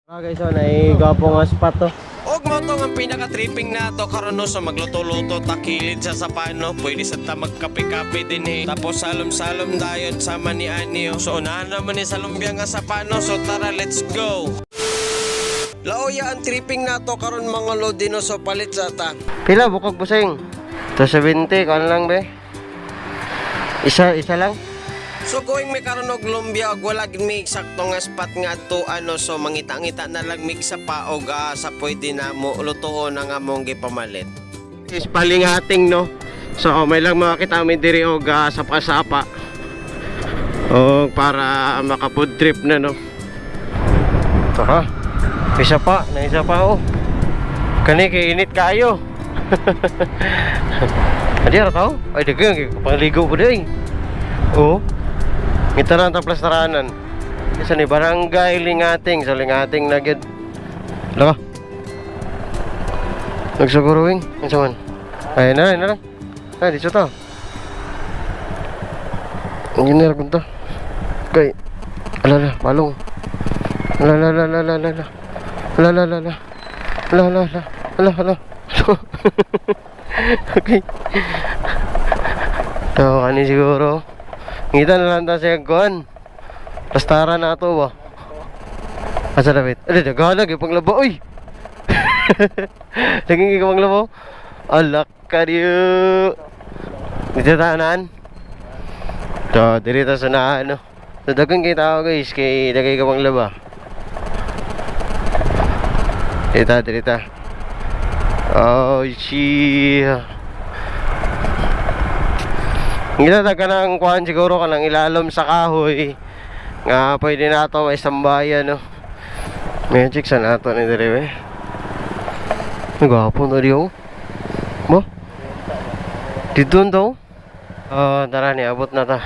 Ah guys, oh, naigwapo nga spot to. Og mo to ang pinaka-tripping nato karon no, sa magluto-luto takilid sa sapano, pwede sa ta magkape-kape din eh. Tapos salom-salom dayon sama ni ani oh. So unahan naman ni sa lumbia nga sapano, so tara, let's go. Laoya ang tripping nato karon mga lodi no, so palit sa ta. Pila bukog busing? To 70 kan lang be. Isa isa lang. So going may karon og lumbia og wala gid may eksakto nga spot nga adto ano, so mangita-ngita na lang mig sa paog sa pwede na mo lutuon ang among gipamalit. Is palingating no. So may lang makakita mi diri og sapa-sapa. O para maka food trip na no. Tara. Isa pa, na isa pa oh. Kani kay init kayo. Adi ra tao? Ay daghang pangligo po di. Oh. Ngita lang ta plastaranan. Isa ni Barangay Lingating, sa Lingating na gyud. Laka. Nagsuguruing, unsa man? Ay na, ay na lang. Ay, dito to. Engineer kun to. Kay ala ala, balong. Ala ala ala ala ala. Ala ala ala. Ala ala ala. Ala ala. Okay. To kani siguro. Ngita na lang ta sa kuan. Plastara na ato ba? Asa dapat? Ala, daghala gyud panglaba oy. Lagi ka panglaba. Alak kariyo. Dito tanan. To, diri ta sa na ano. So dagan kay tao guys kay dagay ka panglaba. Dito, diri ta. Oh, shit. Ngita ta kanang kuan siguro kanang ilalom sa kahoy. Nga pwede na ato may sambayan no. Magic sa nato ni diri we. Gwapo na diyo. Mo? Dito daw? Oh, tara ni abot na ta.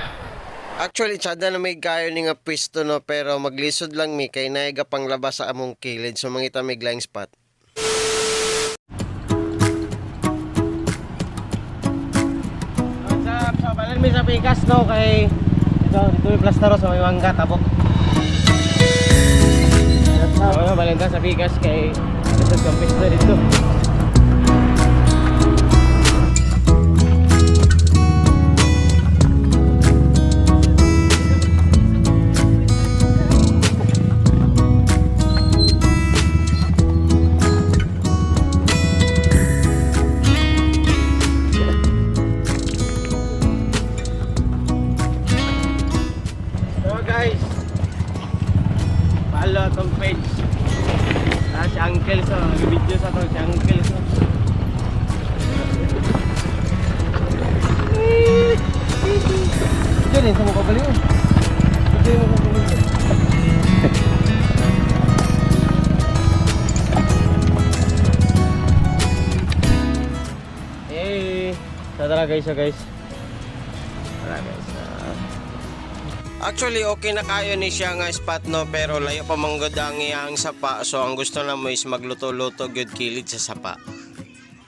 Actually, tsada na may kayo ni nga pwesto no, pero maglisod lang mi kay naiga panglabas sa among kilid, so mangita mig laing spot. What's up? So, balin mi sa Pikas no kay dito dito may plastero sa may mangga tabok. Oh, balin ta sa Pikas kay lisod kang pwesto dito. So guys, follow atong page. Ah, si Uncle so, nag-video sa to si Uncle so. Diyan eh, sa mukha baliw. Diyan mo kabaliw. Hey, so tara guys, so guys. Tara guys. Ah. Actually, okay na kayo ni siya nga spot no, pero layo pa manggod ang iyang sapa, so ang gusto na mo is magluto-luto gyud kilid sa sapa.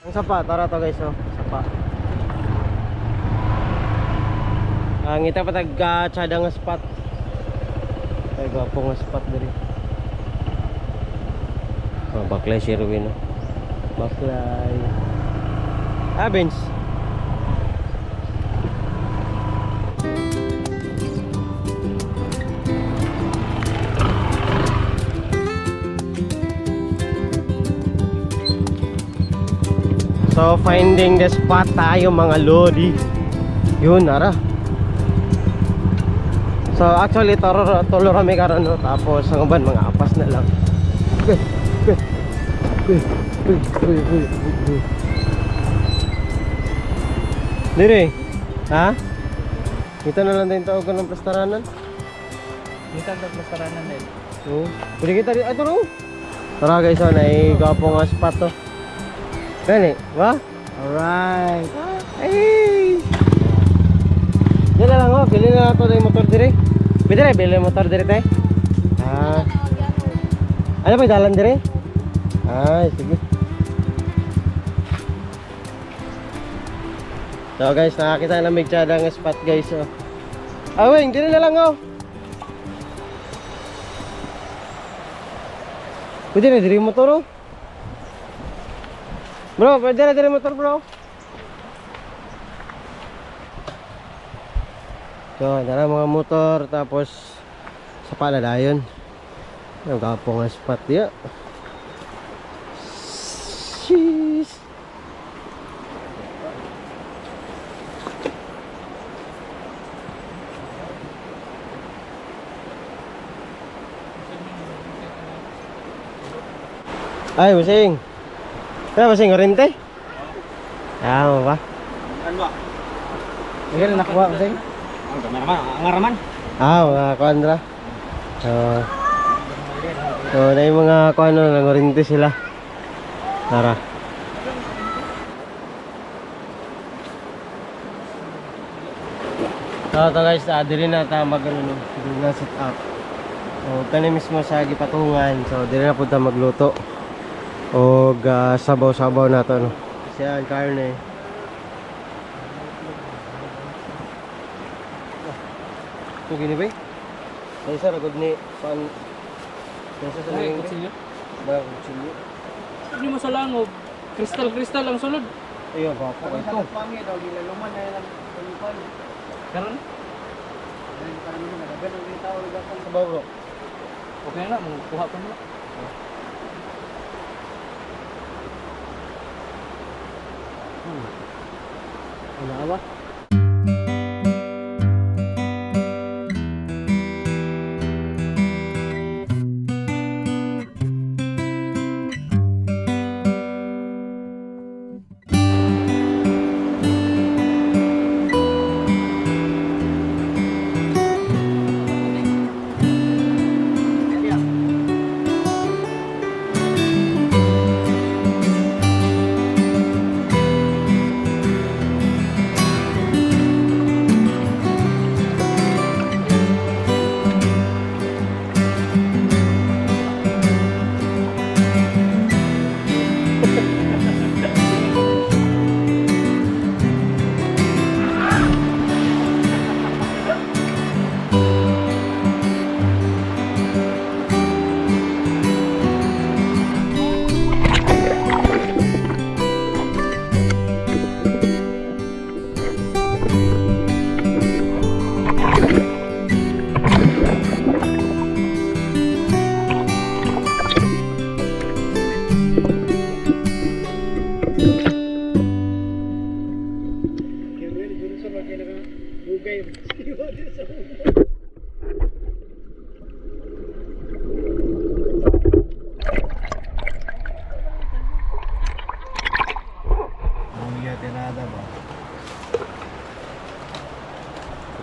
Ang sapa, tara to guys, oh. Sapa. Ang ita pa tag tsada nga spot. Ay gwapo nga spot diri. Oh, baklay si Erwin no. Baklay. Ah, bench. So finding the spot tayo mga lodi. Yun, nara. So actually toro tulo kami karon no? Tapos ang uban mga apas na lang. Okay. Okay. Uy, uy, uy, uy, uy, uy. Dire. Ha? Kita na lang din tawag ng plastaranan. Kita ang plastaranan din. Oo. Pwede kita dito. Ito no. Tara guys, oh, naigwapo nga spot to. Gani, ba? Alright. Ay! Diyan na lang oh, bili na lang ito yung motor dire. Pwede rin, bili motor dire tayo. Ah. Ano pa dalan dire? Ay, sige. So guys, nakakita na may tsada ng spot guys oh. Ah, wait, dire na lang oh. Pwede na diri motor oh. Bro, pwede na diri motor, bro. So, dara mga motor tapos sa paladayon. Ang gapo nga spot diya. Sheesh. Ay, masing. Kaya masing, orinte? Ah, mo ba? Ano ba? Sige, nakuha ko sa'yo. Ang kameraman, ang araman. Ah, mga kuandra. So, so na yung mga kuano, nangorinte sila. Tara. So, ito guys, dili na ta mag ano, no, dili na set up. So, kani mismo sa gipatungan. So, dili na punta magluto. Og sabaw-sabaw na to, no. Siya ang karne. So, gini ba? Sa isa ragod ni pan sa sa Ay, mga kutsilyo. mga kutsilyo. Hindi mo sa langob. Kristal-kristal ang sulod. Ayun, gwapo ito. Karon? Sabaw, bro. Okay na, kuha pa mo. Ano ba?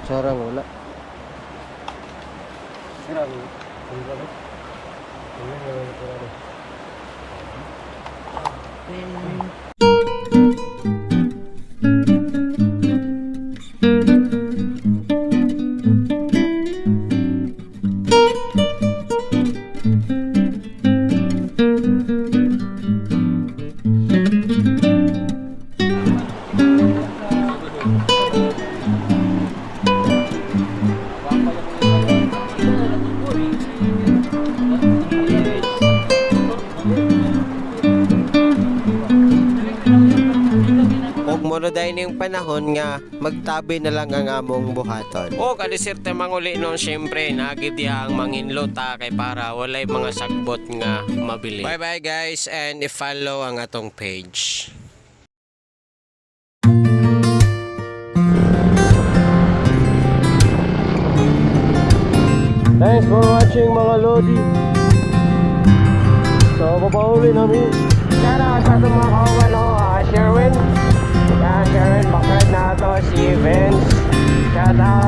Kutsara nga wala. Ug mo na dahil yung panahon nga magtabi na lang ang among buhaton. O kadiserte manguli noon, syempre nagid diha ang manginlo ta kay para walay mga sagbot nga mabili. Bye bye guys, and i-follow ang atong page. Thanks for watching, mga lodi. So, papauli namin. Shout out sa itong mga kawan ko, Sherwin. Yeah, Sherwin, bakit na to si Vince. Shout out.